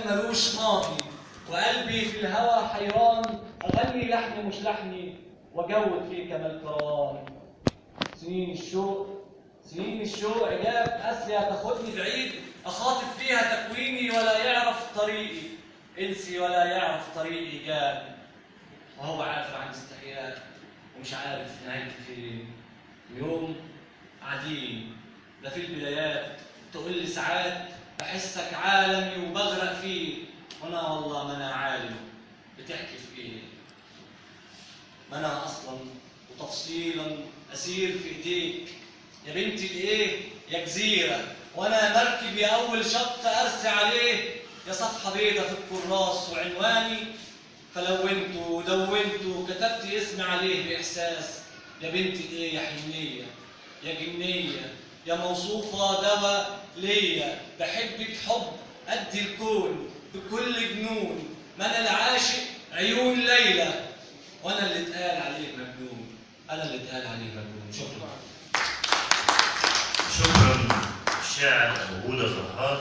انسان ملوش ماضي، وقلبي في الهوى حيران، اغني لحن مش لحني واجود فيه كما الكروان. سنين الشوق، سنين الشوق عجاب قاسية تاخدني بعيد، اخاطب فيها تكويني ولا يعرف طريقي، انسي ولا يعرف طريقي جاب، وهو عارف عن استحياء ومش عارف نهايتي فين. يوم عديم ده في البدايات تقول لي ساعات بحسك عالمي وبغرق فيه، وانا والله ما انا عالم بتحكي في ايه، ما انا اصلا وتفصيلا اسير في ايديك يا بنتي الايه يا جزيرة، وانا مركب يا اول شط ارسي عليه، يا صفحة بيضة في الكراس وعنواني فلونته ودونته وكتبت اسمي عليه باحساس. يا بنتي الايه يا حنيه يا جنيه يا موصوفة دوا ليا، بحبك حب قد الكون بكل جنون، ما انا العاشق عيون ليلى، وانا اللي اتقال عليه مجنون، انا اللي اتقال عليه مجنون. شكرا. شكرا الشاعر ابو هدى فرحات.